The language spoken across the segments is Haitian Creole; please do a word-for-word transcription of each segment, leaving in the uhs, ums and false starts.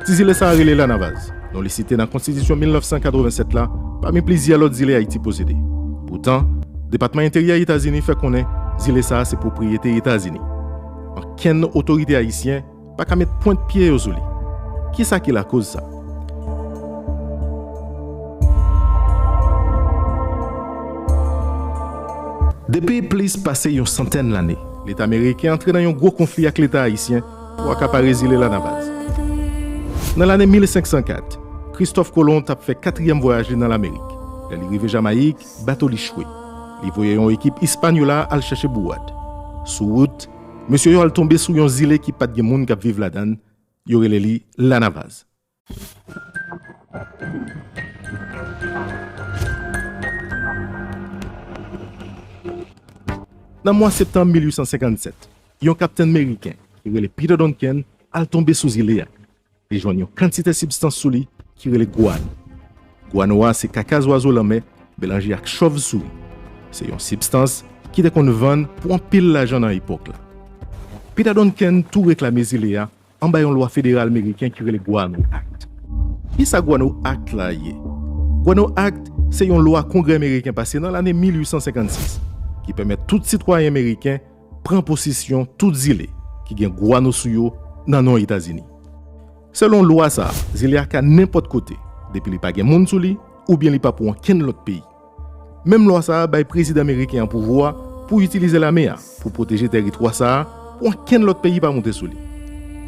Ti zile sa a rele Lanavaz. Non li site nan Konstitisyon mil nèf san katrevennsèt la, pami plizyè lòt zile Ayiti posede. Poutan, Depatman Enteryè Etazini fè konnen zile sa a se pwopriyete Etazini. Ankenn otorite ayisyen pa ka met pwent pye yo sou li. Kisa ki lakoz sa? Depi plis pase yon santèn lane, Leta meriken antre nan yon gwo konfli ak Leta ayisyen pou akapare zile Lanavaz. Nan lane mil senk san kat, Kristòf Kolon t ap fè katriyèm vwayaj li nan Lamerik. Lè li rive Jamayik, bato li chwe. Li voye yon ekip Ispanyola al chèche Bouwad. Sou wout, mesye yo al tonbe sou yon zile ki pa t gen moun k ap viv ladan l. Yo rele li Lanavaz. Nan mwa septanm mil uit san senkannsèt, yon kaptenn meriken ki rele Peter Duncan al tonbe sou zile a. Li jwenn yon kantite sibstans sou li ki rele gwano. Gwano a se kaka zwazo lanmè melanje ak chòvsouri. Se yon sibstans ki te konn vann pou anpil lajan nan epòk la. Peter Duncan tou reklame zile a anba yon lwa federal meriken ki rele Guano Act. Kisa Guano Act la ye? Guano Act se yon lwa Kongrè meriken pase nan lane mil uit san senkannsis ki pèmèt tout sitwayen meriken pran posesyon tout zile ki gen gwano sou yo nan non Etazini. Selon lwa sa a, zile a ka nenpòt kote, depi li pa gen moun sou li oubyen li pa pou ankenn lòt peyi. Menm lwa sa a bay prezidan meriken an pouvwa pou itilize lame a pou pwoteje tèritwa sa a pou ankenn lòt peyi pa moute sou li.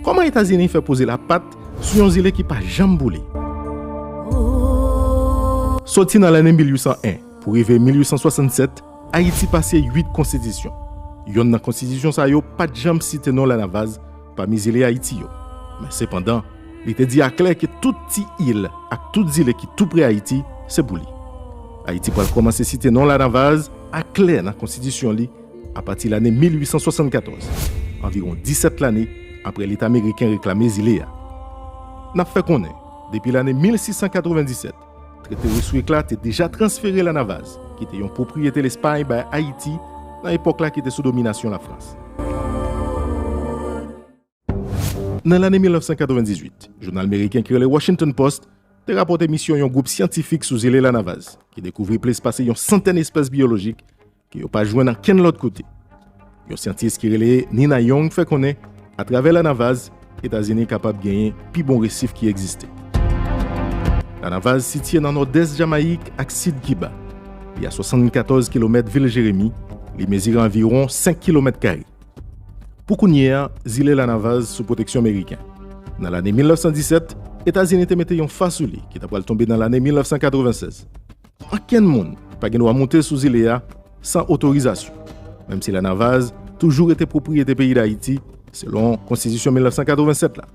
Kòman Etazini fè poze lapat sou yon zile ki pa janm boule? Soti nan lane mil uit san en pou rive mil uit san swasannsèt, Ayiti pase uit konstitisyon. Yonn nan konstitisyon sa yo pa t janm site non Lanavaz pami zile Ayiti yo. Men sepandan, li te di aklè ke tout ti il ak tout zile ki tou pre Ayiti se pou li. Ayiti pral kòmanse site non Lanavaz aklè nan konstitisyon li apati lane mil uit san swasannkatòz, anviwon disèt lane apre Leta meriken reklame zile a. N ap fè konnen, depi lane mil sis san katrevenndisèt, Trete Ryswick la te deja transfere Lanavaz, ki te yon pwopriyete Lespay, bay Ayiti nan epòk la ki te sou dominasyon Lafrans. Nan lane mil nèf san katrevenndizwit, jounal meriken ki rele Washington Post te rapòte misyon yon gwoup syantifik sou zile Lanavaz, ki dekouvri plis pase yon santèn espès byolojik ke yo pa jwenn ankenn lòt kote. Yon syantis ki rele Nina Young fè konnen, atravè Lanavaz, Etazini kapab genyen pi bon resif ki egziste. Lanavaz sitiye nan nòdès Jamayik ak sid Kiba. Li a swasannkatòz kilomèt vil Jeremi, li mezire anviwon senk kilomèt kare. Pou kounye a, zile Lanavaz sou pwoteksyon meriken. Nan lane mil nèf san disèt, Etazini te mete yon fa sou li ki ta pral tonbe nan lane mil nèf san katrevennsèz. Ankenn moun pa gen dwa moute sou zile a san otorizasyon, menm si Lanavaz toujou rete pwopriyete peyi Dayiti, selon Konstitisyon mil nèf san katrevennsèt la.